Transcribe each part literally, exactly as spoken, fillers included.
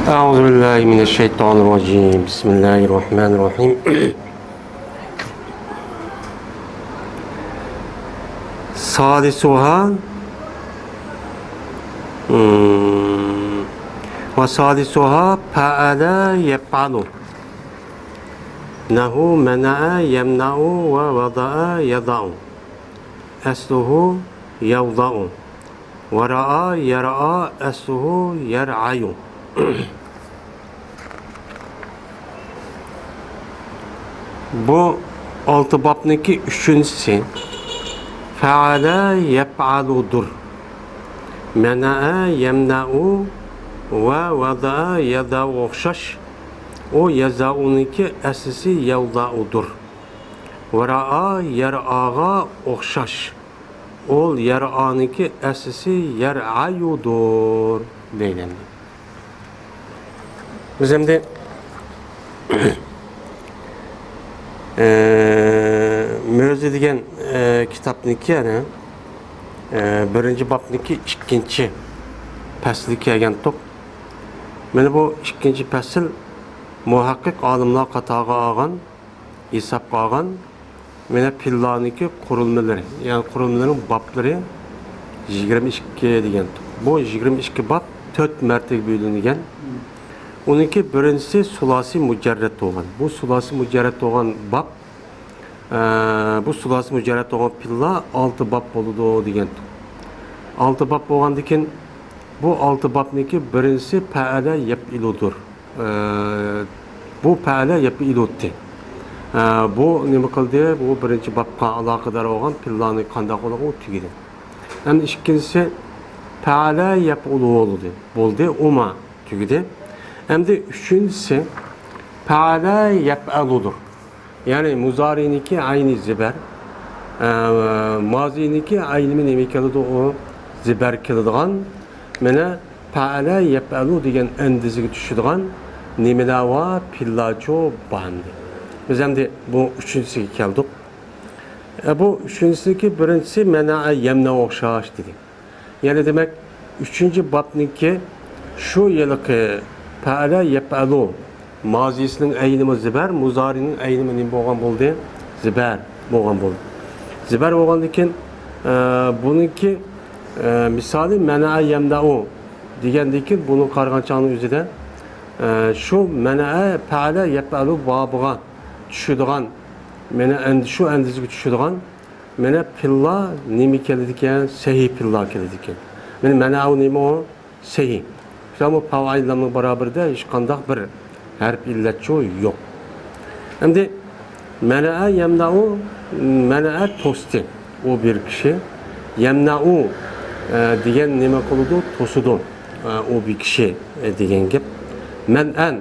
أعوذ بالله من الشيطان الرجيم. بسم الله الرحمن الرحيم. ثالثها، مم، وثالثها فعل يفعل. نحو منع يمنع ووضع يضع. أصله يوضع. ورعى يرعى، أصله يرعي. بۇ ئالتە بابنىڭكى ئۈچىنچىسى فەئەلە يەپئەلۇدۇر. مەنەئە يەمنەئۇ ۋە ۋەزەئە يەزەئۇ ئوخشاش. ئۇ يەزەئۇنىڭكى ئەسلىسى يەۋزەئۇدۇر. ۋەرەئا يەرئاغا ئوخشاش. ئۇ يەرئانىڭكى ئەسلىسى يەرئەيۇدۇر دەيدۇ. بىز ئەمدى، ئە، مۆزى دېگەن، ئە، كىتابنىڭكى يەنە، ئە، بىرىنچى بابنىڭكى ئىككىنچى پەسلىگە كەلگەنتۇق. مانا بۇ ئىككىنچى پەسىل مۇھەققىق ئالىملار قاتارىغا ئالغان، ھېسابقا ئالغان، مانا پىللانىڭكى قۇرۇلمىلىرى، يەنى قۇرۇلمىلىرىنىڭ بابلىرى يىگىرمە ئىككى دېگەن. بۇ يىگىرمە ئىككى باب تۆت مەرتىگە بۆلۈنگەن. ئۇنىڭكى بىرىنچىسى سۇلاسىي مۇجەررەت بولغان. بۇ سۇلاسىي مۇجەررەت بولغان باب، ئە، بۇ سۇلاسىي مۇجەررەت بولغان پىللا ئالتە باب بولىدۇ دېگەن. ئالتە باب بولغاندىكىن، بۇ ئالتە بابنىڭكى بىرىنچىسى پەئەلە يەپئىلۇدۇر. ئە، بۇ پەئەلە يەپئىلۇتتى. ئە، بۇ نېمە قىلدى؟ بۇ بىرىنچى بابقا ئالاقىدار بولغان پىللانى قانداق قىلغان ئۇ تۈگىدى. ئەمدى ئىككىنچىسى پەئەلە يەپئۇلۇ بولدى. بولدى، ئۇما تۈگىدى. ئەمدى ئۈچىنچىسى پەئەلە يەپئەلۇدۇر. يەنى مۇزارىنىڭكى ئەينى زىبەر، ئە، مازىنىڭكى ئەينىمۇ نېمە كېلىدۇ؟ ئۇ زىبەر كېلىدىغان. مانا پەئەلە يەپئەلۇ دېگەن ئەندىزىگە چۈشىدىغان نېمىلەر بار؟ پىللاچۇ بار ئەمدى. بىز ئەمدى بۇ ئۈچىنچىسىگە كەلدۇق. ئە، بۇ ئۈچىنچىسىدىكى بىرىنچىسى مەنەئە يەمنەئۇ ئوخشاش دېدى. يەنى دېمەك، ئۈچىنچى بابنىڭكى شۇ ھېلىقى پەئەلە يەپئەلۇ، مازىسىنىڭ ئەينىمۇ زىبەر، مۇزارىنىڭ ئەينىمۇ نېمە بولغان بولدى؟ زىبەر بولغان بولدى. زىبەر بولغاندىكىن، ئە، بۇنىڭكى، ئە، مىسالى مەنەئە يەمنەئۇ دېگەندىكىن، بۇنى قارىغان چاغنىڭ ئۆزىدە، ئە، شۇ مەنەئە پەئەلە يەپئەلۇ بابىغا چۈشىدىغان، مانا ئەند-، شۇ ئەندىزىگە چۈشىدىغان مانا پىللا نېمە كېلىدىكەن؟ سەھىھ پىللا كېلىدىكەن. مانا مەنەئۇ نېمە ئۇ؟ سەھىھ. شۇڭا بۇ پاۋ ئەين لامنىڭ بارابىرىدە ھېچقانداق بىر ھەرپ ئىللەتچۇ يوق. ئەمدى مەنەئە يەمنەئۇ، مەنەئە توستى. ئۇ بىر كىشى. يەمنەئۇ، ئە، دېگەن نېمە قىلىدۇ؟ توسىدۇ. ئە، ئۇ بىر كىشى، ئە، دېگەن گەپ. مەنئەن،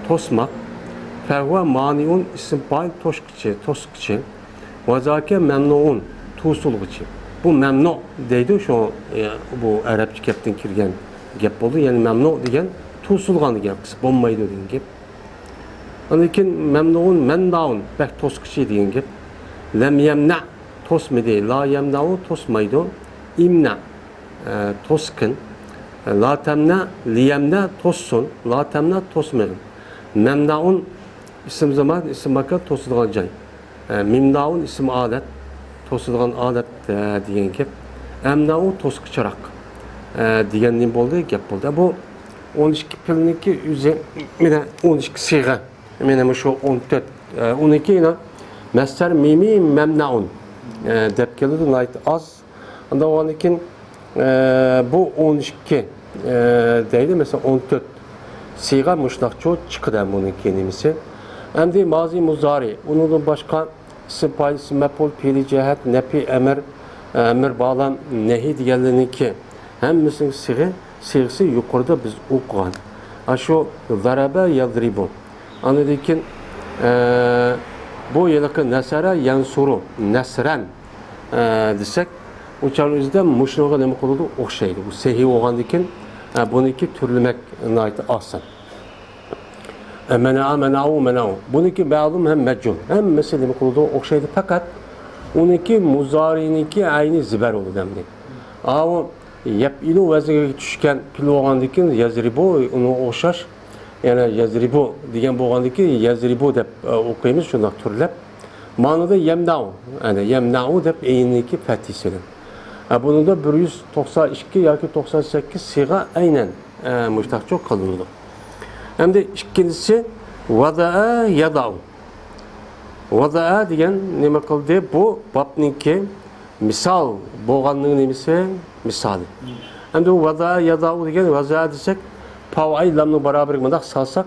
توسماق. فەھۇۋە مانىئۇن، ئىسىم پائىل، توشقۇچى، توسقۇچى. ۋەزاكە مەمنۇئۇن، توسۇلغۇچى. بۇ مەمنۇ دەيدۇ، شۇ، ئە، بۇ ئەرەبچە گەپتىن كىرگەن گەپ بولدى. يەنى مەمنۇ دېگەن توسۇلغان دېگەن، قىسىپ بولمايدۇ دېگەن گەپ. ئاندىن كېيىن مەمنۇئۇن، مەننەئۇن، بەك توسقۇچى دېگەن گەپ. لەم يەمنە، توسمىدى. لا يەمنەئۇ، توسمايدۇ. ئىمنە، ئە، توسقىن. لا تەمنە، لىيەمنە، توسسۇن. لا تەمنە، توسمىغىن. مەمنەئۇن، ئىسىم زامان، ئىسىم ماكان، توسىدىغان جاي. ئە، مىمناۋۇن ئىسىم ئالەت، توسىدىغان ئالەت، ئە، دېگەن گەپ. ئەمناۋۇ توسقۇچىراق، ئە، دېگەن نېمە بولدى؟ گەپ بولدى. بۇ ئون ئىككى پېئىلنىڭكى ئۆزى، مانا ئون ئىككى سىيغە، مانا مۇشۇ ئون تۆت، ئە، ئون ئىككى يەنە مەسدەر مىمى مەمناۋۇن، ئە، دەپ كېلىدۇ، ناھايىتى ئاز. ئاندىن ئاندىن كېيىن، ئە، بۇ ئون ئىككى، ئە، دەيلى، مەسىلەن، ئون تۆت سىيغە مۇشۇنداقچۇ چىقىدۇ بۇنىڭكى نېمىسى. ئەمدى مازى مۇزارى، ئۇنىڭدىن باشقا ئىسىم پائىل، ئىسىم مەپئۇل، پېئلى جەھەت، نەپى، ئەمر، ئەمر، بالام، نەھى دېگەنلەرنىڭكى ھەممىسىنىڭ سىيغە، سىيغىسى يۇقىرىدا بىز ئوقۇغان. ئاشۇ زەرەبە يەزرىبۇ. ئاندىن كېيىن، ئە، بۇ ھېلىقى نەسەرە يەنسۇرۇ، نەسرەن، ئە، دېسەك، ئۇ چاغنىڭ ئۆزىدە مۇشۇنىڭغا نېمە قىلىدۇ؟ ئوخشايدۇ. بۇ سەھىھ بولغاندىن كېيىن، ئە، بۇنىڭكى تۈرلىمەك ناھايىتى ئاسان. ئە، مەنەئە، مەنەئۇ، مەنەئۇ. بۇنىڭكى مەلۇم ھەم مەجھۇل. ھەممىسى نېمە قىلىدۇ؟ ئوخشايدۇ. پەقەت ئۇنىڭكى مۇزارىنىڭكى ئەينى زىبەر بولىدۇ ئەمدى. ئاۋۇ يەپئىلۇ ۋەزنىگە چۈشكەن پېئىل بولغاندىن كېيىن يەزرىبۇ، ئۇنىڭغا ئوخشاش يەنە يەزرىبۇ دېگەن بولغاندىكىن، يەزرىبۇ دەپ، ئە، ئوقۇيمىز شۇنداق تۈرلەپ. مانىدا يەمنەئۇ، يەنە يەمنەئۇ دەپ ئەيننىڭكى پەتھىسى بىلەن. ئە، بۇنىڭدا بىر يۈز توقسان ئىككى ياكى توقسان سەككىز سىغا ئەينەن، ئە، مۇشتاقچۇ قىلىنىدۇ. ئەمدى ئىككىنچىسى، ۋەدەئە يەدەئۇ. ۋەدەئە دېگەن نېمە قىلدى؟ بۇ بابنىڭكى مىسال بولغاننىڭ نېمىسى؟ مىسالى. ئەمدى بۇ ۋەدەئە يەدەئۇ دېگەن، ۋەدەئە دېسەك، پاۋ ئەي لامنىڭ بارابىرىگە مۇنداق سالساق،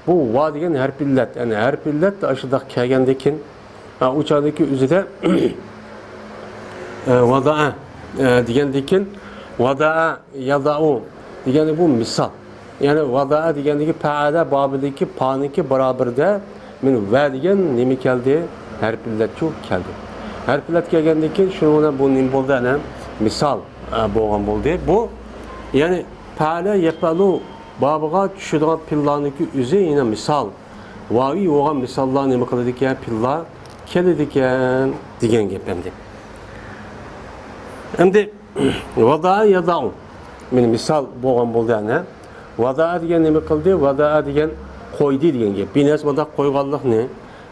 بۇ ۋا دېگەن ھەرپى ئىللەت، يەنى ھەرپى ئىللەت ئاشۇنداق كەلگەندىكىن، ئا، ئۇ چاغدىكى ئۆزىدە، ئە، ۋەدەئە، ئە، دېگەندىكىن، ۋەدەئە يەدەئۇ دېگەندە بۇ مىسال. يەنى ۋەدەئە دېگەندىكى پەئەلە بابىدىكى پانىڭكى بارابىرىدە مانا ۋە دېگەن نېمە كەلدى؟ ھەرپى ئىللەتچۇ كەلدى. ھەرپى ئىللەت كەلگەندىن كېيىن شۇنىڭ بىلەن بۇ نېمە بولدى؟ ئەنە مىسال، ئە، بولغان بولدى. بۇ، يەنى پەئەلە يەپئەلۇ بابىغا چۈشىدىغان پېئىللارنىڭكى ئۆزى يەنە مىسال. ۋاۋى بولغان مىساللار نېمە قىلىدىكەن؟ پېئىللار كېلىدىكەن دېگەن گەپ ئەمدى. ئەمدى ۋەدەئە يەدەئۇ. مانا مىسال بولغان بولدى ئەنە. ۋەدەئە دېگەن نېمە قىلدى؟ ۋەدەئە دېگەن قويدى دېگەن گەپ. بىر نەرسە مۇنداق قويغانلىقنى،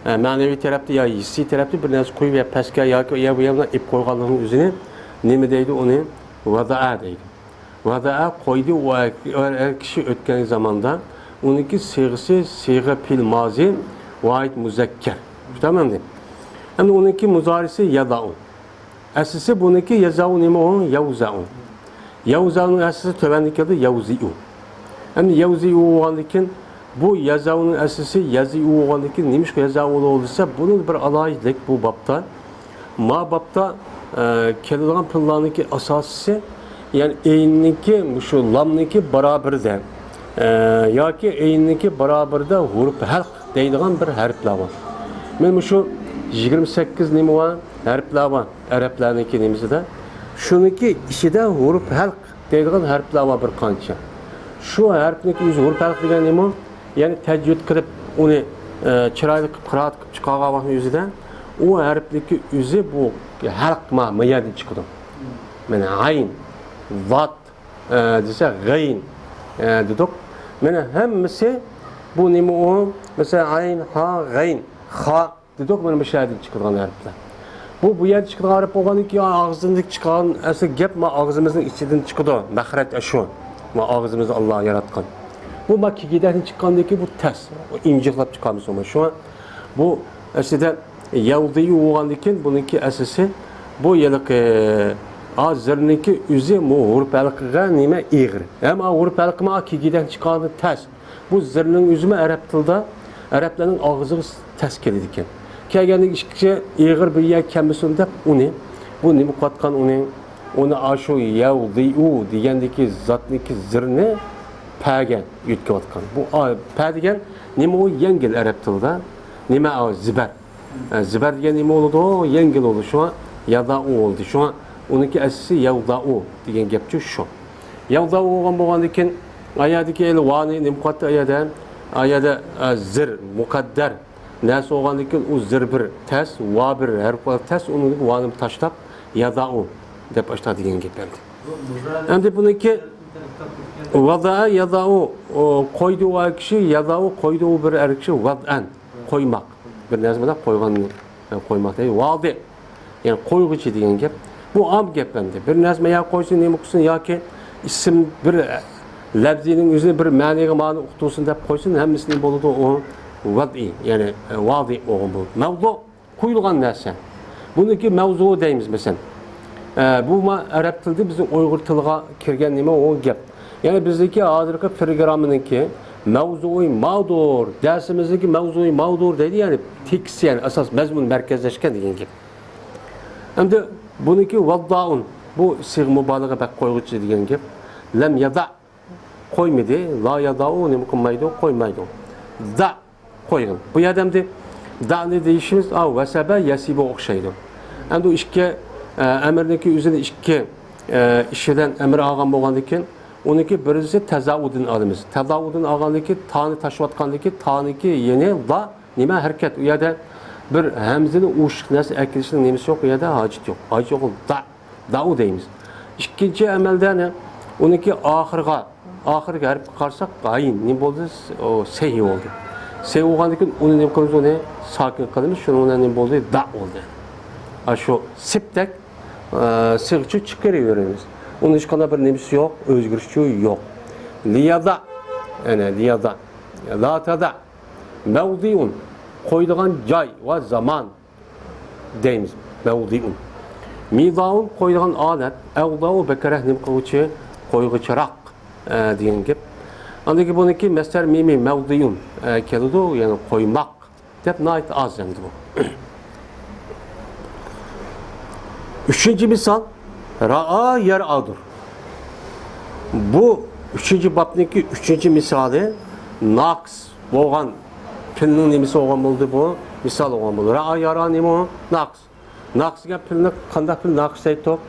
ئە، مەنىۋى تەرەپتە يا ھېسسىي تەرەپتە بىر نەرسە قويۇپ يا پەسكە ياكى ئۇ يەر بۇ يەر بىلەن ئېلىپ قويغانلىقنىڭ ئۆزىنى نېمە دەيدۇ؟ ئۇنى ۋەدەئە دەيدۇ. ۋەدەئە قويدى، ئۇ ئەر، ئەر كىشى ئۆتكەن زاماندا ئۇنىڭكى سىغىسى سىغە پېئىل مازى ۋاھىد مۇزەككەر. چۈشتىڭمۇ ئەمدى؟ ئەمدى ئۇنىڭكى مۇزارىسى يەدەئۇ. ئەسلىسى بۇنىڭكى يەزەئۇ نېمە ئۇ؟ يەۋزەئۇ. يەۋزەئۇنىڭ ئەسلىسى تۆۋەندە كەلدى، يەۋزىئۇ. ئەمدى يەۋزىئۇ بولغاندىن كېيىن، بۇ يەزەئۇنىڭ ئەسلىسى يەزىئۇ بولغاندىن كېيىن، نېمىشقا يەزەئۇ بولدى دېسە، بۇنىڭ بىر ئالاھىدىلىك بۇ بابتا. ما بابتا، ئە، كېلىدىغان پېئىللارنىڭكى ئاساسىيسى، يەنى ئەيننىڭكى، مۇشۇ لامنىڭكى بارابىرىدە، ئە، ياكى ئەيننىڭكى بارابىرىدە ھۇرۇپ ھەلق دەيدىغان بىر ھەرپلەر بار. مانا مۇشۇ يىگىرمە سەككىز نېمە بار؟ ھەرپلەر بار. ئەرەبلەرنىڭكى نېمىسىدە. شۇنىڭكى ئىچىدە ھۇرۇپ ھەلق دەيدىغان ھەرپلەر بار بىر قانچە. شۇ ھەرپنىڭكى ئۆزى ھۇرۇپ ھەلق دېگەن نېمە؟ يەنى تەجۋىد قىلىپ، ئۇنى، ئە، چىرايلىق قىلىپ قىرائەت قىلىپ چىقارغان ۋاقىتنىڭ ئۆزىدە، ئۇ ھەرپنىڭكى ئۆزى بۇ ھەلق ما، ما يەردىن چىقىدۇ. مانا ئەين، ۋات، ئە، دېسە غەين، ئە، دېدۇق. مانا ھەممىسى بۇ نېمە ئۇ؟ مەسىلەن، ئەين، ھا، غەين، خا دېدۇق، مانا مۇشۇ يەردىن چىقىدىغان ھەرپلەر. بۇ، بۇ يەردىن چىقىدىغان ھەرپ بولغاندىن كېيىن، ئاغزىمىزدىن چىققان ئەسلى گەپ ما ئاغزىمىزنىڭ ئىچىدىن چىقىدۇ، مەخرەج ئاشۇ. ما ئاغزىمىزدا ئاللا ياراتقان. بۇ ما كېكىردەكتىن چىققاندىن كېيىن بۇ تەس، ئىنجىقلاپ چىقامىز ئۇنى. شۇڭا بۇ ئەسلىدە يەۋدىئۇ بولغاندىن كېيىن بۇنىڭكى ئەسلىسى بۇ ھېلىقى، ئا، زىرنىڭكى ئۆزى بۇ ھۇرۇپ ھەلقىگە نېمە ئېغىر. ھەم ئا ھۇرۇپ ھەلقىمۇ ئا كېكىردەكتىن چىققاندىن تەس. بۇ زىرنىڭ ئۆزىمۇ ئەرەب تىلىدا، ئەرەبلەرنىڭ ئاغزىغا تەس كېلىدىكەن. كەلگەندىن ئىككى ئېغىر بىر يەر كەلمىسۇن دەپ ئۇنى، بۇ نېمە قىلىۋاتقان ئۇنى، ئۇنى ئاشۇ يەۋدىئۇ دېگەندىكى زاتنىكى زىرنى پەگە يۆتكەۋاتقان. بۇ ئا، پە دېگەن نېمە ئۇ؟ يەڭگىل ئەرەب تىلىدا. نېمە ئۇ؟ زىبەر. ئە، زىبەر دېگەن نېمە بولىدۇ؟ يەڭگىل بولىدۇ. شۇڭا يەدەئۇ بولدى. شۇڭا ئۇنىڭكى ئەسلىسى يەۋدەئۇ دېگەن گەپچۇ شۇ. يەۋدەئۇ بولغان بولغاندىن كېيىن، ئايەدىكى ۋانى نېمە قىلاتتى ئايەدە؟ ئايەدە، ئە، زىر، مۇقەددەر نەرسە بولغاندىن كېيىن ئۇ زىر بىر تەس، ۋا بىر ھەرپ تەس، ئۇنىڭ ۋانى تاشلاپ يەدەئۇ دەپ ئاشتا دېگەن گەپ ئەمدى. ئەمدى بۇنىڭكى ۋەدەئە يەدەئۇ، ئۇ قويدى ئۇ ئەر كىشى، يەدەئۇ قويدى ئۇ بىر ئەر كىشى، ۋەدئەن. قويماق. بىر نەرسە بىلەن قويغاننى، قويماق دەيدۇ. ۋادى، يەنى قويغۇچى دېگەن گەپ. بۇ ئام گەپ ئەمدى. بىر نەرسە مەيەر قويسۇن، نېمە قىلسۇن ياكى ئىسىم بىر لەپزىنىڭ ئۆزىنى بىر مەنىگە مانا ئۇقتۇرسۇن دەپ قويسۇن، ھەممىسى نېمە بولىدۇ؟ ئۇ ۋەدئى، يەنى ۋادى بولغان بولىدۇ. مەۋدۇ، قويۇلغان نەرسە. بۇنىڭكى مەۋزۇ دەيمىز، مەسىلەن. ئە، بۇ ما ئەرەب تىلىدا بىزنىڭ ئۇيغۇر تىلىغا كىرگەن نېمە ئۇ گەپ. يەنى بىزنىڭكى ھازىرقى پروگراممىنىڭكى مەۋزۇي ماۋدۇر، دەرسىمىزنىڭكى مەۋزۇي ماۋدۇر دەيدۇ، يەنى تېكىست، يەنى ئاساس مەزمۇن مەركەزلەشكەن دېگەن گەپ. ئەمدى بۇنىڭكى ۋەددائۇن، بۇ سىغ مۇبالىغە بەك قويغۇچى دېگەن گەپ. لەم يەدەئ، قويمىدى، لا يەدەئۇ نېمە قىلمايدۇ؟ قويمايدۇ. دەئ، قويغىن. بۇ يەردە ئەمدى دەئنى دېيىشىمىز، ئا، ۋەسەبە، يەسىبۇغا ئوخشايدۇ. ئەمدى ئۇ ئىككى، ئە، ئەمىرنىڭكى ئۆزىنى ئىككى، ئە، ئىشىدىن ئەمىر ئالغان بولغاندىن كېيىن، ئۇنىڭكى بىرسى تەزائۇدىن ئالىمىز. تەزائۇدىن ئالغاندىن كېيىن، تانى تاشلىۋاتقاندىن كېيىن، تانىكى يەنى لا نېمە ھەرىكەت. ئۇ يەردە بىر ھەمزىنى ئوشۇق نەرسە ئەكېلىشنىڭ نېمىسى يوق، ئۇ يەردە ھاجىتى يوق. ھاجىتى يوق، دەئ. دەئۇ دەيمىز. ئىككىنچى ئەمەلدە ئۇنىڭكى ئاخىرىغا، ئاخىرقى ھەرپكە قارىساق، ھەي، نېمە بولدى؟ ئۇ سېھىي بولدى. سېھىي بولغاندىن كېيىن ئۇنى نېمە قىلىمىز؟ ئۇنى ساكىن قىلىمىز. شۇنىڭ بىلەن نېمە بولدى؟ داء بولدى. ئا، شۇ سىپتەك، ئا، سىغىچۇ چىقىرىۋېرىمىز. ئۇنىڭ ھېچقانداق بىر نېمىسى يوق، ئۆزگىرىشچۇ يوق. لىيادا، يەنى لىيادا، لا تادا، مەۋدىئۇن، قويىدىغان جاي ۋە زامان دەيمىز، مەۋدىئۇن. مىدائۇن، قويىدىغان ئادەت، ئەۋداۋۇ، بەكرەك نېمە قىلغۇچى، قويغۇچىراق، ئە، دېگەن گەپ. ئاندىن كېيىن بۇنىڭكى مەسدەر مىمى مەۋدىئۇن، ئە، كېلىدۇ، يەنى قويماق دەپ ناھايىتى ئاز ئەمدى بۇ. ئۈچىنچى مىسال، رائا يەرئادۇر. بۇ ئۈچىنچى بابنىڭكى ئۈچىنچى مىسالى ناقىس بولغان پېئىلنىڭ نېمىسى بولغان بولدى بۇ؟ مىسال بولغان بولدى. رائا يەرئا نېمە ئۇ؟ ناقىس. ناقىس دېگەن پېئىلنى قانداق پېئىل ناقىس دەيتتۇق؟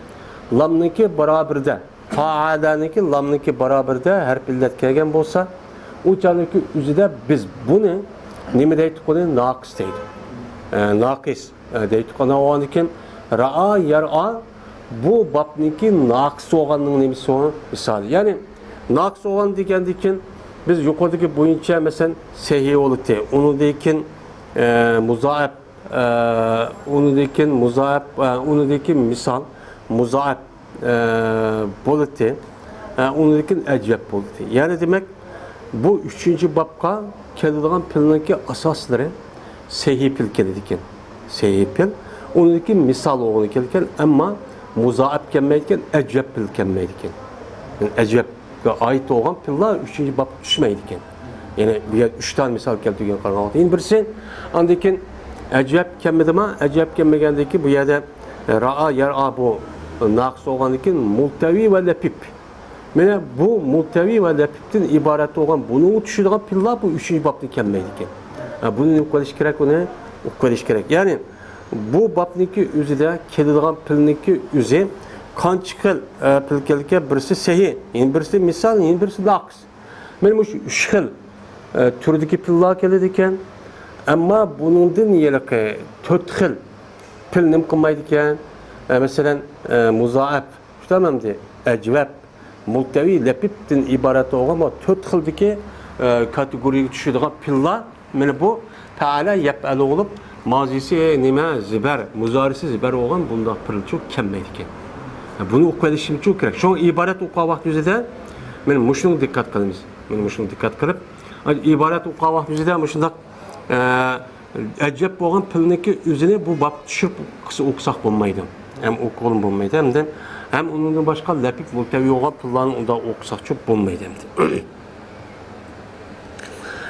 لامنىڭكى بارابىرىدە، پائالەنىڭكى لامنىڭكى بارابىرىدە ھەرپ ئىللەت كەلگەن بولسا، ئۇ چاغدىكى ئۆزىدە بىز بۇنى نېمە دەيتتۇق؟ بۇنى ناقىس دەيدۇ. ئە، ناقىس، ئە، دەيتتۇق. ئانا ئۇنىڭدىن كېيىن رائا يەرئا، بۇ بابنىڭكى ناقىس بولغاننىڭ نېمىسى ئۇ؟ مىسالى. يەنى ناقىس بولغان دېگەندىن كېيىن بىز يۇقىرىدىكى بويىچە، مەسىلەن، سېھىي بولىتى، ئۇنىڭدىن كېيىن، ئە، مۇزائىپ، ئە، ئۇنىڭدىن كېيىن مۇزائىپ، ئە، ئۇنىڭدىن كېيىن مىسال، مۇزائىپ، ئە، بولىتى، ئە، ئۇنىڭدىن كېيىن ئەجۋەب بولىتى. يەنى دېمەك، بۇ ئۈچىنچى بابقا كېلىدىغان پېئىلنىڭكى ئاساسلىرى سېھىي پېئىل كېلىدىكەن. سېھىي پېئىل. ئۇنىڭدىن كېيىن مىسال ئوغلى كېلىدىكەن، ئەمما مۇزائىپ كەلمەيدىكەن، ئەجۋەب پېئىل كەلمەيدىكەن. يەنى ئەجۋەبكە ئائىت بولغان پېئىللار ئۈچىنچى بابقا چۈشمەيدىكەن. يەنى بۇ يەردە ئۈچ دانە مىسال كەلتۈرگەن قارىغان ۋاقىتتا. يەنە بىرسى، ئاندىن كېيىن ئەجۋەب كەلمىدىما؟ ئەجۋەب كەلمىگەندىن كېيىن بۇ يەردە، ئە، رائا، يەرئا بۇ ناقىس بولغاندىن كېيىن مۇلتەۋى ۋە لەپىپ. مانا بۇ مۇلتەۋى ۋە لەپىپتىن ئىبارەت بولغان بۇنىڭغا چۈشىدىغان پېئىللار بۇ ئۈچىنچى بابتا كەلمەيدىكەن. ھە، بۇنى نېمە قىلىش كېرەك؟ ئۇنى ئوقۇپ بېرىش كېرەك. يەنى بۇ بابنىڭكى ئۆزىدە كېلىدىغان پېئىلنىڭكى ئۆزى قانچە خىل، ئە، پېئىل كېلىدىكەن؟ بىرسى سېھىي، يەنە بىرسى مىسال، يەنە بىرسى ناقىس. مانا مۇشۇ ئۈچ خىل، ئە، تۈردىكى پېئىللار كېلىدىكەن. ئەمما بۇنىڭدىن ھېلىقى تۆت خىل پېئىل نېمە قىلمايدىكەن؟ ئە، مەسىلەن، ئە، مۇزائىپ، شۇنداقمۇ ئەمدى ئەجۋەب، مۇلتەۋى، لەپىپتىن ئىبارەت بولغان بۇ تۆت خىلدىكى، ئە، كاتېگورىيەگە چۈشىدىغان پېئىللار، مانا بۇ پەئەلە يەپئەلۇ بولۇپ، مازىسى نېمە؟ زىبەر، مۇزارىسى زىبەر بولغان بۇنداق پېئىلچۇ كەلمەيدىكەن. بۇنى ئوقۇۋېلىشىمچۇ كېرەك. شۇڭا ئىبارەت ئوقۇغان ۋاقتى يۈزىدە مانا مۇشۇنىڭغا دىققەت قىلىمىز. مانا مۇشۇنىڭغا دىققەت قىلىپ، ئىبارەت ئوقۇغان ۋاقتى يۈزىدە مۇشۇنداق، ئە، ئەجەب بولغان پېئىلنىڭكى ئۆزىنى بۇ بابقا چۈشۈرۈپ ئوقۇسا-، ئوقۇساق بولمايدۇ. ھەم ئوقۇغىلى بولمايدۇ، ھەمدە ھەم ئۇنىڭدىن باشقا لەپىپ مۇلتەۋى بولغان پېئىللارنى ئۇنداق ئوقۇساقچۇ بولمايدۇ ئەمدى.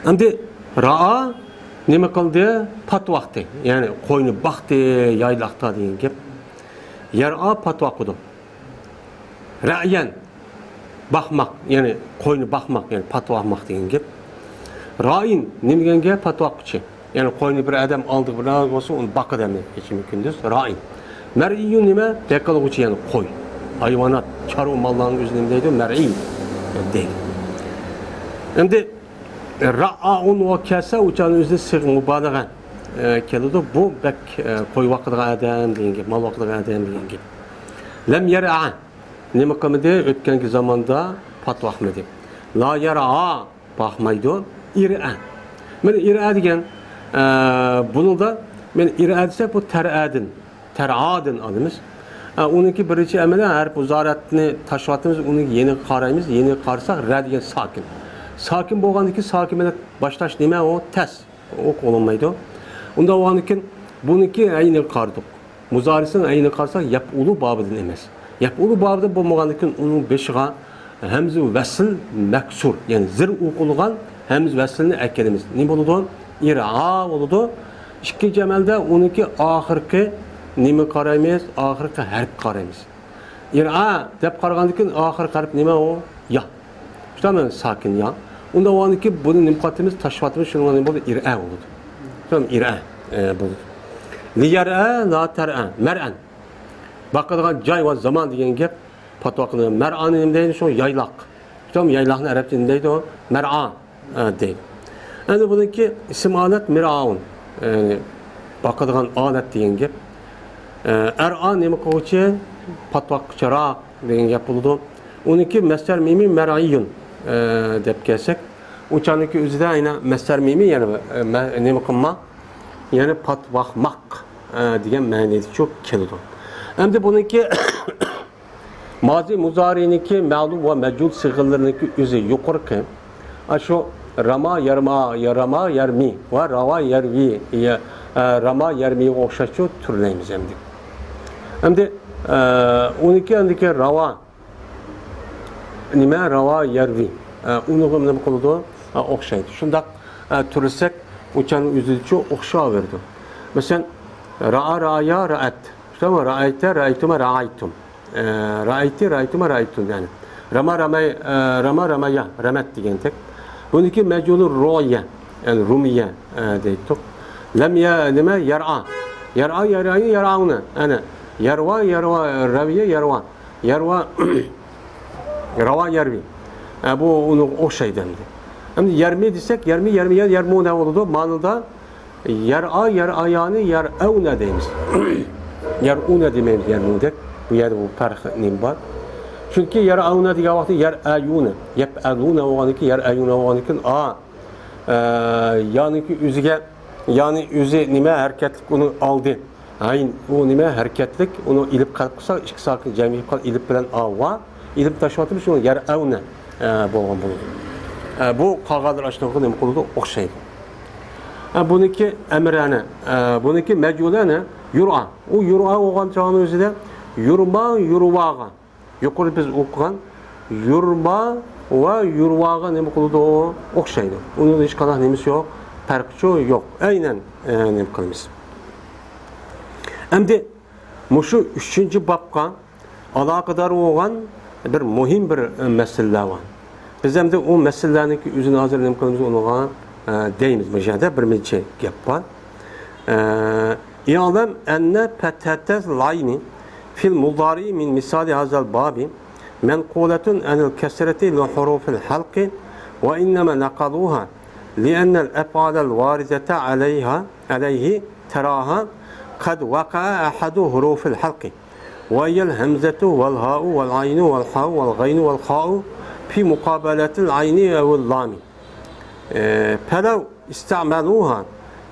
ئەمدى رائا نېمە قىلدى؟ پات باقتى. يەنى قوينى باقتى، يايلاقتا دېگەن گەپ. يەرئا پات باقىدۇ. رەئيەن، باقماق، يەنى قوينى باقماق، يەنى پات باقماق دېگەن گەپ. رائىن، نېمە دېگەن گەپ؟ پات باققۇچى. يەنى قوينى بىر ئادەم ئالدىغا بىر ئادەم بولسا، ئۇنى باقىدۇ ھەمدە كېچە كۈندۈز. رائىن. مەرئىيۇن نېمە؟ بېقىلغۇچى، يەنى قوي. ھايۋانات، چارۋا ماللارنىڭ ئۆزى نېمە دەيدۇ؟ مەرئىي دەيدۇ. ئەمدى رائائۇن ۋە كەسە ئۇچانىڭ ئۆزىدە سىغ مۇبالىغە، ئە، كېلىدۇ. بۇ بەك، ئە، قوي باقىدىغان ئادەم دېگەن گەپ، مال باقىدىغان ئادەم دېگەن گەپ. لەم يەرئە. نېمە قىلمىدى؟ ئۆتكەنكى زاماندا پات باقمىدى. لا يەرئا، باقمايدۇ. ئىرئە. مانا ئىرئە دېگەن، ئە، بۇنىڭدا مانا ئىرئە دېسەك، بۇ تەرئەدىن، تەرئادىن ئالىمىز. ئە، ئۇنىڭكى بىرىنچى ئەمەلىي ھەرپ مۇزارىئەتنى تاشلاۋاتىمىز، ئۇنىڭ يېنىغا قارايمىز. يېنىغا قارىساق، رە دېگەن ساكىن. ساكىن بولغاندىن كېيىن ساكىن بىلەن باشلاش نېمە ئۇ؟ تەس. ئوقۇغىلى بولمايدۇ. ئۇنداق بولغاندىن كېيىن بۇنىڭكى ئەينىگە قارىدۇق. مۇزارىسىنىڭ ئەينىگە قارىساق، يەپئۇلۇ بابىدىن ئەمەس. يەپئۇلۇ بابىدىن بولمىغاندىن كېيىن ئۇنىڭ بېشىغا ھەمزە ۋەسىل مەكسۇر، يەنى زىر ئوقۇلغان ھەمزە ۋەسىلنى ئەكېلىمىز. نېمە بولىدۇ؟ ئىرئا بولىدۇ. ئىككىنچى ئەمەلدە ئۇنىڭكى ئاخىرقى نېمىگە قارايمىز؟ ئاخىرقى ھەرپكە قارايمىز. ئىرئا دەپ قارىغاندىن كېيىن ئاخىرقى ھەرپ نېمە ئۇ؟ يا. شۇنداقمۇ ساكىن يا. ئۇنداق بولغاندىن كېيىن بۇنى نېمە قىلىۋاتىمىز؟ تاشلاۋاتىمىز، شۇنىڭغا نېمە بولىدۇ؟ ئىرئە بولىدۇ. شۇنداق ئىرئە، ئە، بولىدۇ. لىيەرئە، لا تەرئە، مەرئەن. باقىدىغان جاي ۋە زامان دېگەن گەپ پاتوا قىلىنغان. مەرئانى نېمە دەيدۇ؟ شۇ يايلاق. شۇنداقمۇ يايلاقنى ئەرەبچە نېمە دەيدۇ؟ مەرئا. ئە، دەيدۇ. ئەمدى بۇنىڭكى ئىسىم ھالەت مىرئاۋۇن، يەنى باقىدىغان ھالەت دېگەن گەپ. ئە، ئەرئا نېمە قىلغۇچى؟ پات باققۇچىراق دېگەن گەپ بولىدۇ. ئۇنىڭكى مەسدەر مىمى مەرئىيۇن. ئە، دەپ كەلسەك، ئۇ چاغنىڭكى ئۆزىدە يەنە مەسدەر مىمى يەنە، ئە، مە-، نېمە قىلماق، يەنى پات باقماق، ئە، دېگەن مەنىدىچۇ كېلىدۇ. ئەمدى بۇنىڭكى مازى مۇزارىنىڭكى مەلۇم ۋە مەجھۇل سىغىلىرىنىڭكى ئۆزى يۇقىرىقى، ئاشۇ راما يارما، يا راما يارمى ۋە راۋا يارۋى، يا، ئە، راما يارمىغا ئوخشاشچۇ تۈرلەيمىز ئەمدى. ئەمدى، ئە، ئۇنىڭكى ئەمدىكى راۋا، نېمە، راۋا يارۋى. ئە، ئۇنىڭغا نېمە قىلىدۇ؟ ئە، ئوخشايدۇ. شۇنداق، ئە، تۈرلىسەك، ئۇچانىڭ ئۆزىچۇ ئوخشاۋېرىدۇ. مەسىلەن، رائا، رايا، رائەت. شۇنداقمۇ؟ رائەيتە، رائەيتۇما، رائەيتۇم. ئە، رائەيتى، رائەيتۇما، رائەيتۇن. يەنى راما، راماي، ئە، راما، رامايا، رامەت دېگەندەك. بۇنىڭكى مەجھۇلى رۇئيە، يەنى رۇمىيە، ئە، دەيتتۇق. لەم يە-، نېمە؟ يارئا. يارئا، يارئاينى، يارئاۋنى. ئەنە، يارۋا، يارۋا، راۋىيە، يارۋا. يارۋا، راۋا، يارۋى. ئە، بۇ ئۇنىڭغا ئوخشايدۇ ئەمدى. ئەمدى يارمى دېسەك، يارمى، يارمىيە، يارمۇنە بولىدۇ. مانىدا يارئا، يارئايانى، يارئەۋنە دەيمىز. يارئۇنە دېمەيمىز، يارمۇدەك. بۇ يەردە بۇ پەرق نېمە بار؟ چۈنكى يارئەۋنە دېگەن ۋاقىتتا يارئەيۇنە، يەپئەلۇنە بولغاندىن كېيىن، يارئەيۇنە بولغاندىن كېيىن، ئا، ئە، يانىڭكى ئۆزىگە، يانى ئۆزى نېمە ھەرىكەتلىك ئۇنى ئالدى. ئاين، ئۇ نېمە ھەرىكەتلىك، ئۇنى ئېلىپ قەلب قىلساق، ئىككى ساكىن جەمئىي قىلىپ ئېلىپ بىلەن ئاۋا، ئېلىپ تاشلاۋاتىمىز، شۇنى يارئەۋنە، ئە، بولغان بولىدۇ. ئە، بۇ قالغانلار ئاشۇنىڭغا نېمە قىلىدۇ؟ ئوخشايدۇ. ئە، بۇنىڭكى ئەمرەنە، ئە، بۇنىڭكى مەجھۇلەنە، يۇرئا. ئۇ يۇرئا بولغان چاغنىڭ ئۆزىدە يۇرما، يۇرۋاغا. يۇقىرىدا بىز ئوقۇغان يۇرما ۋە يۇرۋاغا نېمە قىلىدۇ؟ ئوخشايدۇ. ئۇنىڭدا ھېچقانداق نېمىسى يوق، پەرقىچۇ يوق. ئەينەن، ئە، نېمە قىلىمىز؟ ئەمدى مۇشۇ ئۈچىنچى بابقا ئالاقىدار بولغان بىر مۇھىم بىر، ئە، مەسىلىلەر بار. بىز ئەمدى ئۇ مەسىلىلەرنىڭكى ئۆزىنى ھازىر نېمە قىلىمىز ئۇنىڭغا، ئە، دەيمىز. مۇشۇ يەردە بىر نەچچە گەپ بار. ئە، اعلم أن فتحة العين في المضارع من مثال هذا الباب منقولة عن الكسرة لحروف الحلق، وإنما نقلوها لأن الأفعال الواردة عليها، عليه تراها قد وقع أحد حروف الحلق، وهي الهمزة والهاء والعين والحاء والغين والخاء في مقابلة العين أو اللام. فلو استعملوها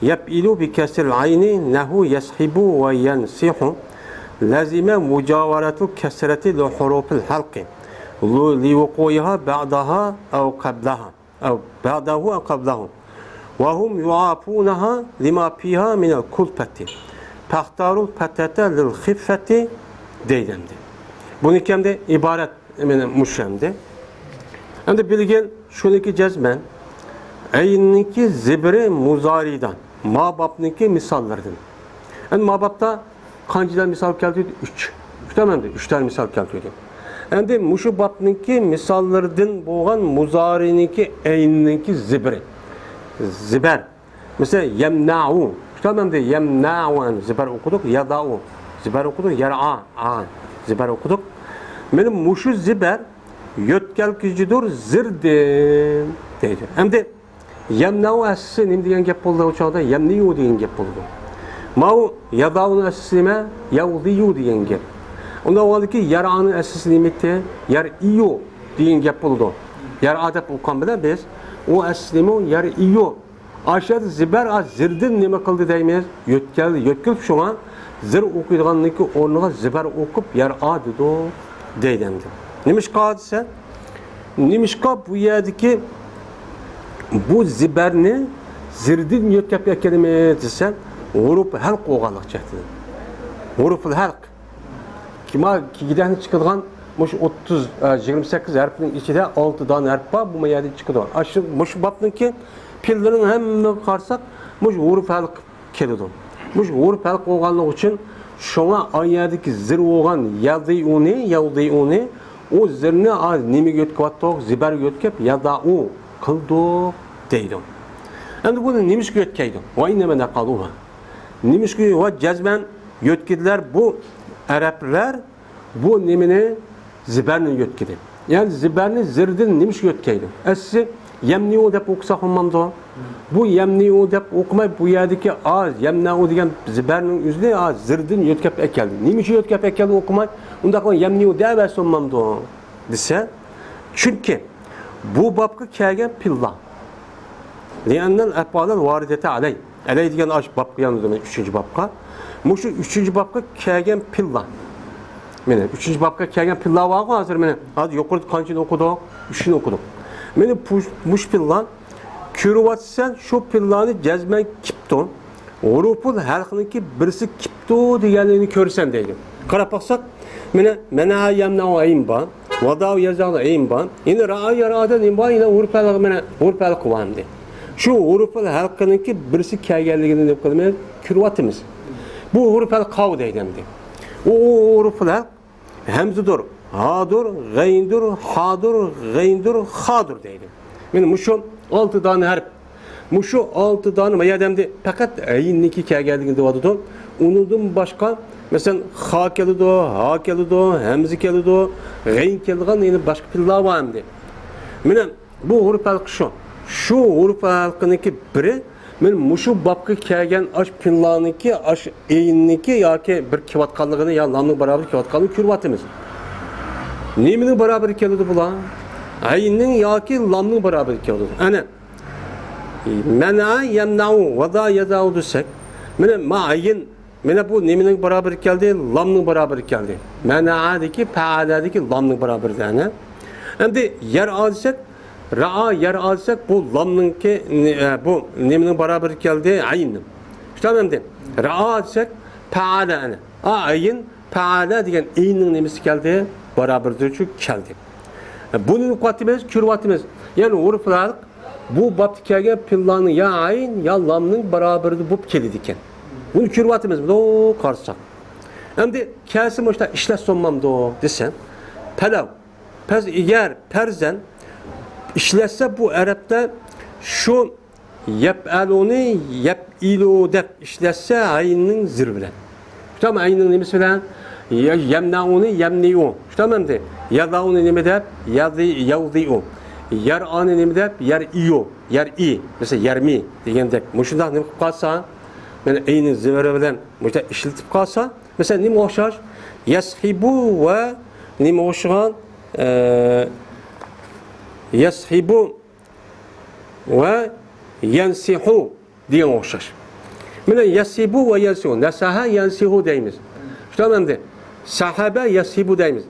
يفعل بكسر العين نحو يسحب وينصح، لزم مجاورة الكسرة لحروف الحلق لوقوعها بعدها أو قبلها، أو بعده أو قبله، وهم يعافونها لما فيها من الكلفة، فاختاروا الفتحة للخفة دەيدۇ ئەمدى. بۇنىڭكى ئەمدى ئىبارەت مانا مۇشۇ ئەمدى. ئەمدى بىلگىن شۇنىڭكى جەزمەن ئەيننىڭكى زىبرى مۇزارىدا، ما بابنىڭكى مىساللىرىدىن. ئەمدى ما بابتا قانچىلار مىسال كەلتۈردى؟ ئۈچ. ئۈچ دانە ئەمدى، ئۈچ دانە مىسال كەلتۈردى. ئەمدى مۇشۇ بابنىڭكى مىساللىرىدىن بولغان مۇزارىنىڭكى ئەيننىڭكى زىبرى. زىبەر. مەسىلەن، يەمنەئۇ. تۇتامەن دە، يەمنەئۇ، زىبەر ئوقۇدۇق، يەدەئۇ. زىبەر ئوقۇدۇق، يەرئا، ئا. زىبەر ئوقۇدۇق. مانا مۇشۇ زىبەر يۆتكەلگۈچىدۇر زىردىن دەيدۇ. ئەمدى يەمنەئۇ ئەسلىسى نېمە دېگەن گەپ بولدى ئۇ چاغدا؟ يەمنىئۇ دېگەن گەپ بولىدۇ. ماۋۇ يەدەئۇنىڭ ئەسلىسى نېمە؟ يەۋدىئۇ دېگەن گەپ. ئۇنداق بولغاندىكىن يەرئانىڭ ئەسلىسى نېمە ئىدى؟ يەرئىئۇ دېگەن گەپ بولىدۇ. يەرئا دەپ ئوقۇغان بىلەن بىز، ئۇ ئەسلىسى نېمە؟ يەرئىئۇ. ئاشۇ يەردە زىبەر، ئا، زىردىن نېمە قىلدى دەيمىز؟ يۆتكەلدى. يۆتكىلىپ شۇڭا زىر ئوقۇيدىغاننىڭكى ئورنىغا زىبەر ئوقۇپ، يەرئا دېدۇق دەيدۇ ئەمدى. نېمىشقا دېسە، نېمىشقا بۇ يەردىكى بۇ زىبەرنى زىردىن يۆتكەپ ئەكەلدىمىز دېسە، ھۇرۇپ ھەلق بولغانلىق جەھەتتىن. ھۇرۇپۇل ھەلق. كىما كىگدەكنى چىقىدىغان مۇشۇ ئوتتۇز، ئە، يىگىرمە سەككىز ھەرپنىڭ ئىچىدە ئالتە دانە ھەرپ بار، بۇ يەردىن چىقىدۇ. ئاشۇ، مۇشۇ بابنىڭكى پېئىللىرىنىڭ ھەممىگە قارىساق، مۇشۇ ھۇرۇپ ھەلق كېلىدۇ. مۇشۇ ھۇرۇپ ھەلق بولغانلىقى ئۈچۈن شۇڭا ئا يەردىكى زىر بولغان يەدىئۇنى، يەدىئۇنى، ئۇ زىرنى ئا نېمىگە يۆتكەۋاتتۇق؟ زىبەر يۆتكەپ، يەدەئۇ قىلدۇق دەيدۇ. ئەمدى بۇنى نېمىشقا يۆتكەيدۇ؟ ۋە ئىننەمە نەقەلۇھا. نېمىشقا ۋە جەزمەن يۆتكىدىلەر بۇ ئەرەبلەر بۇ نېمىنى؟ زىبەرنى يۆتكىدى. يەنى زىبەرنى زىردىن نېمىشقا يۆتكەيدۇ؟ ئەسلى يەمنىئۇ دەپ ئوقۇساق بولمامدۇ؟ بۇ يەمنىئۇ دەپ ئوقۇماي، بۇ يەردىكى ئا، يەمنەئۇ دېگەن زىبەرنىڭ ئۆزىنى ئا زىردىن يۆتكەپ ئەكەلدى. نېمە ئۈچۈن يۆتكەپ ئەكەلدى ئوقۇماي؟ ئۇنداق قىلغان يەمنىئۇ دەۋەرسە بولمامدۇ؟ دېسە، چۈنكى بۇ بابقا كەلگەن پېئىللار. لىئەننەل ئەپئالەل ۋارىدەتە ئەلەي. ئەلەي دېگەن ئاش بابقا يانىدۇ، مەن ئۈچىنچى بابقا. مۇشۇ ئۈچىنچى بابقا كەلگەن پېئىللار. مانا ئۈچىنچى بابقا كەلگەن پېئىللار بارغۇ ھازىر، مانا ھازىر يۇقىرىدا قانچىنى ئوقۇدۇق؟ ئۈچنى ئوقۇدۇق. مانا بۇ، مۇشۇ پېئىللار كۆرۈۋاتىسەن، شۇ پېئىللارنى جەزمەن كېپتۇ. ھۇرۇپۇل ھەلقىنىڭكى بىرسى كېپتۇ دېگەنلىكىنى كۆرىسەن دەيدۇ. قاراپ باقساق، مانا مەنەئە يەمنەئۇ ئەين بار، ۋەدائۇ يەزئۇ ئەين بار. يەنە رائا يەرئادا نېمە بار؟ يەنە ھۇرۇپ ھەلقى، مانا ھۇرۇپ ھەلقى بار ئەمدى. شۇ ھۇرۇپۇل ھەلقىنىڭكى بىرسى كەلگەنلىكىنى نېمە قىلىمىز؟ كۆرۈۋاتىمىز. بۇ ھۇرۇپ ھەلقى قاۋۇ دەيدۇ ئەمدى. ئۇ، ئۇ ھۇرۇپۇل ھەلق ھەمزىدۇر، ھادۇر، غەيندۇر، خادۇر، غەيندۇر، خادۇر دەيدۇ. مانا مۇشۇ ئالتە دانە ھەرپ. مۇشۇ ئالتە دانە، ما يەردە ئەمدى پەقەت ئەيننىڭكى كەلگەنلىكىنى دەۋاتىدۇ. ئۇنىڭدىن باشقا، مەسىلەن، خا كېلىدۇ، ھا كېلىدۇ، ھەمزە كېلىدۇ، غەين كېلىدىغان يەنە باشقا پېئىللار بار ئەمدى. مانا بۇ ھۇرۇپ ھەلقى شۇ. شۇ ھۇرۇپ ھەلقىنىڭكى بىرى، مانا مۇشۇ بابقا كەلگەن ئاش پېئىللارنىڭكى، ئاش ئەيننىڭكى ياكى بىر كېلىۋاتقانلىقىنى يا لامنىڭ باراۋىرى كېلىۋاتقانلىقىنى كۆرۈۋاتىمىز. نېمىنىڭ باراۋىرى كېلىدۇ بۇلار؟ ئەيننىڭ ياكى لامنىڭ باراۋىرى كېلىدۇ. ئەنە، مەنەئە يەمنەئۇ ۋەدائۇ يەزئۇ دېسەك، مانا ما ئەين، مانا بۇ نېمىنىڭ باراۋىرى كەلدى؟ لامنىڭ باراۋىرى كەلدى. مەنەئەدىكى، پەئەلەدىكى لامنىڭ باراۋىرى دەنە. ئەمدى يەرئا دېسەك، رائا، يەرئا دېسەك، بۇ لامنىڭكى، ئە، بۇ نېمىنىڭ باراۋىرى كەلدى؟ ئەيننىڭ. شۇنداق ئەمدى. رائا دېسەك، پەئەلە، ئەنە. ئا، ئەين، پەئەلە دېگەن ئەيننىڭ نېمىسى كەلدى؟ باراۋىرىدۇر، شۇ كەلدى. بۇنى ئوقۇۋاتىمىز، كۆرۈۋاتىمىز. يەنى ھۇرۇپۇل ھەلق بۇ بابتا كەلگەن پېئىللارنىڭ يا ئەين، يا لامنىڭ باراۋىرىدە بولۇپ كېلىدىكەن. بۇنى كۆرۈۋاتىمىز، مۇنداق قارىساق. ئەمدى كەلسە مۇشۇنداق ئىشلەتسە بولمامدۇ دېسەم، پەلەۋ. پەز، ئېگەر، پەرزەن، ئىشلەتسە بۇ ئەرەبتە شۇ يەپئەلۇنى يەپئىلۇ دەپ ئىشلەتسە ئەيننىڭ زىر بىلەن. شۇنداقمۇ ئەيننىڭ نېمىسى بىلەن؟ يە-، يەمنەئۇنى يەمنىئۇ. شۇنداقمۇ ئەمدى؟ يەزئۇنى نېمە دەپ؟ يەزى-، يەۋزىئۇ. يەرئانى نېمە دەپ؟ يەرئىيۇ. يەرئى. مەسىلەن، يەرمى دېگەندەك. مۇشۇنداق نېمە قىلىپ قالسا، مانا ئەيننىڭ زىرى بىلەن مۇشۇنداق ئىشلىتىپ قالسا، مەسىلەن، نېمىگە ئوخشاش؟ يەسھىبۇ ۋە نېمىگە ئوخشىغان؟ ئە، يەسھىبۇ ۋە يەنسىھۇ دېگەنگە ئوخشاش. مانا يەسھىبۇ ۋە يەنسىھۇ. نەسەھە يەنسىھۇ دەيمىز. شۇنداق ئەمدى. سەھەبە يەسھىبۇ دەيمىز.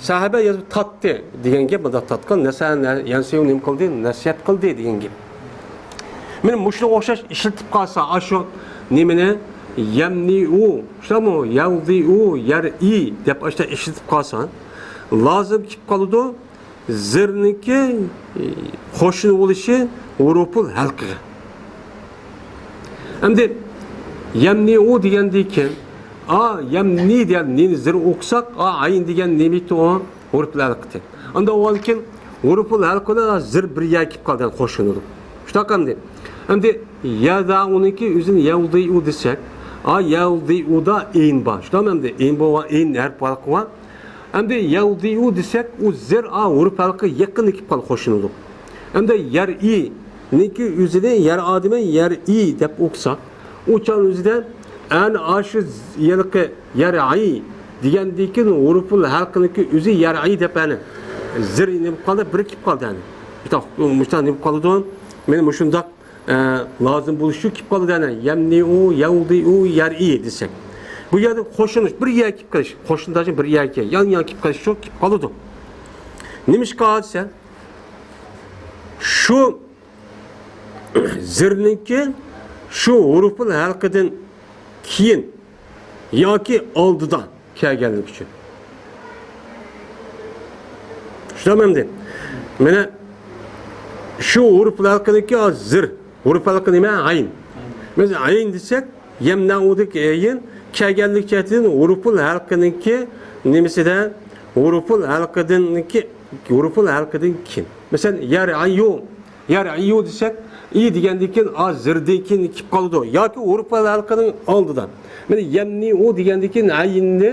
سەھەبە يەسھىبۇ تارتتى دېگەن گەپ، مۇنداق تارتقان. نەسەھە يەنسىھۇ نېمە قىلدى؟ نەسىھەت قىلدى دېگەن گەپ. مانا مۇشۇنىڭغا ئوخشاش ئىشلىتىپ قالسا، ئاشۇ نېمىنى؟ يەمنىئۇ، شۇنداقمۇ؟ يەۋزىئۇ، يەرئى دەپ ئاشۇنداق ئىشلىتىپ قالسا، لازىم كېلىپ قالىدۇ. زىرنىڭكى، ئى، قوشنا بولۇشى ھۇرۇپۇل ھەلقىگە. ئەمدى يەمنىئۇ دېگەندىن كېيىن، ئا، يەمنى دېگەن نىنى زىر ئوقۇساق، ئا، ئەين دېگەن نېمە ئىدى ئۇ؟ ھۇرۇپۇل ھەلقىتى. ئاندىن ئۇنىڭدىن كېيىن ھۇرۇپۇل ھەلقىدە زىر بىر يەرگە كېلىپ قالدى، قوشۇلىدۇ. شۇنداق ئەمدى. ئەمدى يەزئۇنىڭكى ئۆزىنى يەۋزىئۇ دېسەك، ئا، يەۋزىئۇدا ئەين بار. شۇنداقمۇ ئەمدى؟ ئەين بولغان، ئەين ھەرپ ھەلقى بار. ئەمدى يەۋزىئۇ دېسەك، ئۇ زىر، ئا، ھۇرۇپ ھەلقى يېقىندا كېلىپ قالىدۇ، قوشۇلىدۇ. ئەمدى يەرئىنىڭكى ئۆزىنى يەرئا دېمەي، يەرئى دەپ ئوقۇساق، ئۇ چاغ ئۆزىدە ئەنە ئاشۇ ھېلىقى يەرئى دېگەندىن كېيىن ھۇرۇپۇل ھەلقىنىڭكى ئۆزى يەرئى دەپ ئەنە زىر نېمە بولۇپ قالدى؟ بىر كېلىپ قالدى ئەنە. مۇشۇنداق، مۇشۇنداق نېمە بولۇپ قالىدۇ؟ مانا مۇشۇنداق ئە، لازىم بولۇشى كېلىپ قالىدۇ، يەنى يەمنىئۇ، يەۋزىئۇ، يەرئى دېسەك. بۇ يەردە قوشۇلۇش، بىر يەرگە كېلىپ قېلىش، قوشنا داجىڭ بىر يەرگە، يان يان كېلىپ قېلىش، شۇ كېلىپ قالىدۇ. نېمىشقا دېسە، شۇ زىرنىڭكى شۇ ھۇرۇپۇل ھەلقىدىن كېيىن ياكى ئالدىدا كەلگەنلىكى ئۈچۈن. چۈشىنەمدى؟ مانا شۇ ھۇرۇپ ھەلقىنىڭكى زىر. ھۇرۇپ ھەلقى نېمە؟ ئەين. مەسىلەن، ئەين دېسەك، يەمنەئۇدىكى ئەين كەلگەنلىك جەھەتتىن ھۇرۇپۇل ھەلقىنىڭكى نېمىسىدە؟ ھۇرۇپۇل ھەلقىدىنكى، ھۇرۇپۇل ھەلقىدىن كېيىن. مەسىلەن، يەرئىيۇ. يەرئىيۇ دېسەك، ئى دېگەندىن كېيىن، ئا زىردىن كېيىن كېلىپ قالىدۇ. ياكى ھۇرۇپۇل ھەلقىنىڭ ئالدىدا. مانا يەمنىئۇ دېگەندىن كېيىن ئەيننى،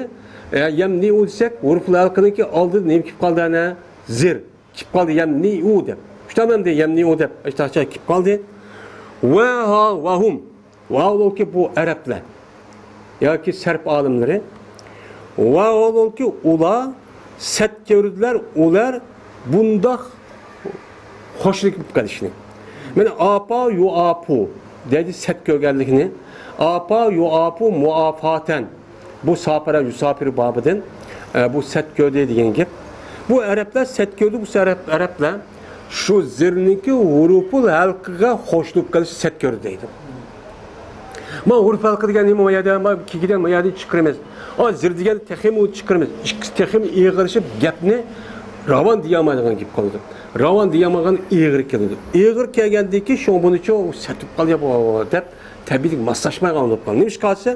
ئە، يەمنىئۇ دېسەك، ھۇرۇپۇل ھەلقىنىڭكى ئالدىدا نېمە كېلىپ قالدى ئەنە؟ زىر. كېلىپ قالدى، يەمنىئۇ دەپ. شۇنداقمۇ ئەمدى؟ يەمنىئۇ دەپ ئاشۇنداقچە كېلىپ قالدى. ۋە ھا ۋە ھۇم. ۋە ھالبۇكى بۇ ئەرەبلەر ياكى سەرپ ئالىملىرى. ۋە ھالبۇكى ئۇلار سەت كۆردىلەر، ئۇلار بۇنداق قوشۇلۇپ قېلىشنى. مانا، ئاپا يۇئاپۇ دەيدۇ سەت كۆرگەنلىكنى. ئاپا يۇئاپۇ مۇئافاتەن. بۇ ساپىرە يۇساپىر بابىدىن، ئە، بۇ سەت كۆردى دېگەن گەپ. بۇ ئەرەبلەر سەت كۆردى، بۇ ئەرەب، ئەرەبلەر شۇ زىرنىڭكى ھۇرۇپۇل ھەلقىگە قوشۇلۇپ قېلىشنى سەت كۆردى دەيدۇ. ما ھۇرۇپ ھەلقە دېگەن نېمە؟ ما يەردە، ما كېكىدىن ما يەردىن چىقىرىمىز. ئا، زىر دېگەن تېخىمۇ چىقىرىمىز. ئىككىسى تېخىمۇ ئېغىرلىشىپ، گەپنى راۋان دېيەلمەيدىغان گەپ قىلىدۇ. راۋان دېيەلمەيدىغان ئېغىر كېلىدۇ. ئېغىر كەلگەندىن كېيىن شۇڭا بۇنىچۇ سەتىپ قالدى بۇ دەپ تەبىئىي ماسلاشمايدىغان بولۇپ قالدى. نېمىشقا دېسە،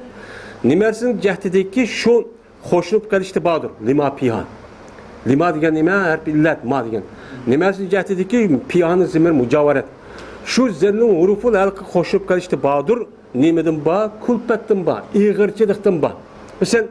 نېمە نەرسىنىڭ جەھىتىدىكى شۇ قوشۇلۇپ قېلىشتا باردۇر. لىما پىھا. لىما دېگەن نېمە؟ ھەرپى ئىللەت، ما دېگەن. نېمە نەرسىنىڭ جەھىتىدىكى پىھانىڭ زىمىر مۇجاۋەرەت. شۇ زىرنىڭ ھۇرۇپۇل ھەلقىگە قوشۇلۇپ قېلىشتا باردۇر. نېمىدىن بار؟ كۈلپەتتىن بار، ئېغىرچىلىقتىن بار. مەسىلەن،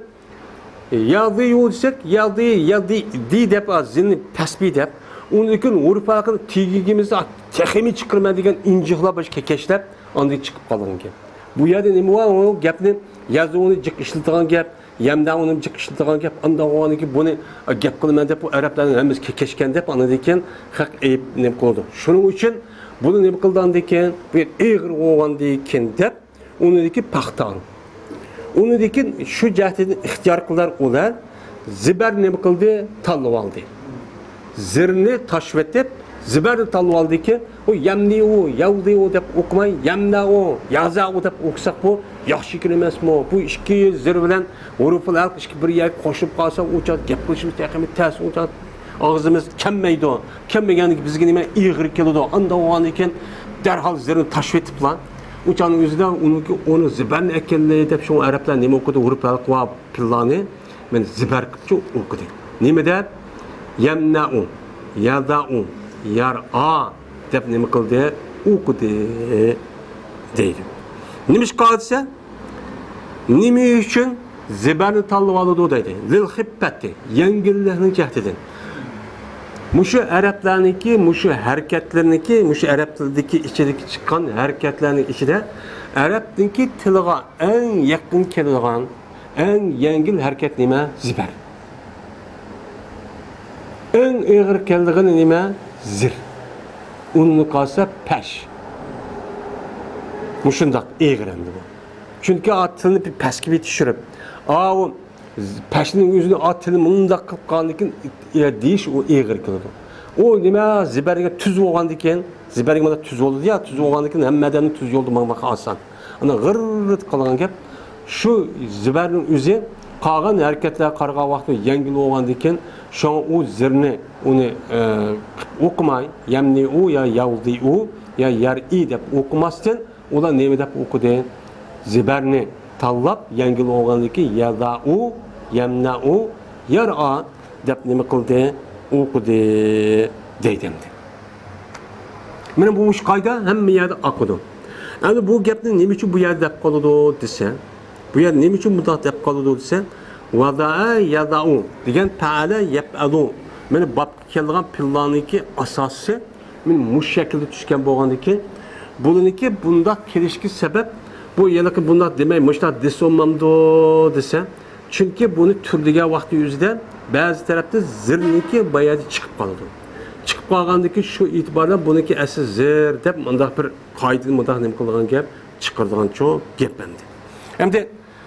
يادىيۇ دېسەك، يادى، يادى، دى دەپ، زىننى تەسبىھ دەپ، ئۇنىڭدىن كېيىن ھۇرۇپ ھەلقىنى تېگىگىمىزدە تېخىمۇ چىقىرىمەن دېگەن ئىنجىقلار بىر كېكەچلەپ، ئاندىن چىقىپ قالغان گەپ. بۇ يەردە نېمە بار؟ ئۇ گەپنى يازۇۋنى جىق ئىشلىتىدىغان گەپ، يەمنەۋنى جىق ئىشلىتىدىغان گەپ، ئانداق بولغاندىن كېيىن بۇنى گەپ قىلىمەن دەپ، بۇ ئەرەبلەرنىڭ ھەممىسى كېكەشكەن دەپ، ئاندىن كېيىن خەق ئېيىپ نېمە قىلىدۇ. شۇنىڭ ئۈچۈن بۇنى نېمە قىلغاندىن كېيىن، بۇ يەر ئېغىر بولغاندىن كېيىن دەپ، ئۇنىڭدىكى پاختار. ئۇنىڭدىكى شۇ جەھەتتىن ئىختىيار قىلار ئۇلار. زىبەر نېمە قىلدى؟ تاللىۋالدى. زىرنى تاشلىۋېتىپ، زىبەرنى تاللىۋالدىكى، ئۇ يەمنىئۇ، يەۋدىئۇ دەپ ئوقۇماي، يەمنەئۇ، يازائۇ دەپ ئوقۇساق، بۇ ياخشى ئىكەن ئەمەسمۇ؟ بۇ ئىككى زىر بىلەن ھۇرۇپۇل ھەلق ئىككى بىر يەرگە قوشۇلۇپ قالسا، ئۇ چاغ گەپ قىلىشىمىز تېخىمۇ تەس، ئۇ چاغ ئاغزىمىز كەممەيدۇ. كەممىگەندىكىن بىزگە نېمە؟ ئېغىر كېلىدۇ. ئانداق بولغاندىكىن دەرھال زىرنى تاشلىۋېتىپلا، ئۇ چاغنىڭ ئۆزىدە ئۇنىڭكى، ئۇنى زىبەرنى ئەكەلدى دەپ، شۇڭا ئەرەبلەر نېمە ئوقۇدى؟ ھۇرۇپ ھەلقى بار پىللانى مانا زىبەر قىلىپچۇ ئوقۇدى. نېمە دەپ؟ يەمنەئۇ، يەدەئۇ، يەرئا دەپ نېمە قىلدى؟ ئوقۇدى دەيدۇ. نېمىشقا دېسە، نېمە ئۈچۈن زىبەرنى تاللىۋالىدۇ دەيدۇ. لىل خىپپەتى، يەڭگىللىكنىڭ جەھىتىدىن. مۇشۇ ئەرەبلەرنىڭكى، مۇشۇ ھەرىكەتلىرىنىڭكى، مۇشۇ ئەرەب تىلىدىكى ئىچىدىكى چىققان ھەرىكەتلەرنىڭ ئىچىدە ئەرەبنىڭكى تىلىغا ئەڭ يېقىن كېلىدىغان، ئەڭ يەڭگىل ھەرىكەت نېمە؟ زىبەر. ئەڭ ئېغىر كېلىدىغىنى نېمە؟ زىر. ئۇنىڭغا قالسا پەش. مۇشۇنداق ئېغىر ئەمدى بۇ. چۈنكى ئا تىلنى بىر پەسكە بىر چۈشۈرۈپ، ئاۋۇ پەشنىڭ ئۆزىنى ئا تىلى مۇنداق قىلىپ قالغاندىكىن، ئە، دېيىش ئۇ ئېغىر كېلىدۇ. ئۇ نېمە؟ زىبەرگە تۈز بولغاندىكىن، زىبەرگە مانا تۈز بولىدۇ يا، تۈز بولغاندىكىن ھەممە ئادەمنىڭ تۈز يولدا ماڭماقى ئاسان. ئانا غىررىت قىلغان گەپ. شۇ زىبەرنىڭ ئۆزى قالغان ھەرىكەتلەرگە قارىغان ۋاقتىدا يەڭگىل بولغاندىكىن، شۇڭا ئۇ زىرنى ئۇنى، ئە، ئوقۇماي، يەمنىئۇ يا يەۋدىئۇ يا يەرئى دەپ ئوقۇماستىن، ئۇلار نېمە دەپ ئوقۇدى؟ زىبەرنى تاللاپ، يەڭگىل بولغاندىكىن يەدەئۇ، يەمنەئۇ، يەرئا دەپ نېمە قىلدى؟ ئوقۇدى دەيدۇ ئەمدى. مانا بۇ مۇشۇ قائىدە ھەممە يەردە ئاقىدۇ. ئەمدى بۇ گەپنى نېمە ئۈچۈن بۇ يەردە دەپ قالىدۇ دېسە، بۇ يەردە نېمە ئۈچۈن بۇنداق دەپ قالىدۇ دېسە، ۋەدەئە يەدەئۇ دېگەن پەئەلە يەپئەلۇ. مانا بابقا كېلىدىغان پىللاننىڭكى ئاساسى مانا مۇشۇ شەكىلدە چۈشكەن بولغاندىكىن، بۇنىڭكى بۇنداق كېلىشكە سەۋەب، بۇ ھېلىقى بۇنداق دېمەي، مۇشۇنداق دېسە بولمامدۇ دېسە، چۈنكى بۇنى تۈرلىگەن ۋاقتى ئۆزىدە بەزى تەرەپتە زىرنىڭكى بايادى چىقىپ قالىدۇ. چىقىپ قالغاندىكىن شۇ ئېتىبار بىلەن بۇنىڭكى ئەسلى زىر دەپ مۇنداق بىر قائىدىنى مۇنداق نېمە قىلىدىغان گەپ، چىقىرىدىغانچۇ گەپ ئەمدى. ئەمدى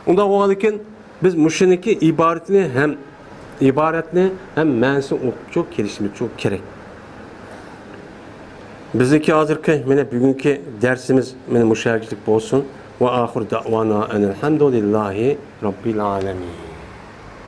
ئۇنداق بولغاندىكىن بىز مۇشۇنىڭكى ئىبارىتىنى ھەم، ئىبارەتنى ھەم مەنىسىنى ئوقۇپچۇ كېلىشىمىزچۇ كېرەك. بىزنىڭكى ھازىرقى، مانا بۈگۈنكى دەرسىمىز مانا مۇشۇ يەرگىچىلىك بولسۇن. ۋە ئاخىر دەئۋانا ئەنىل ھەمدۇلىللاھى رەببىل ئالەمىن.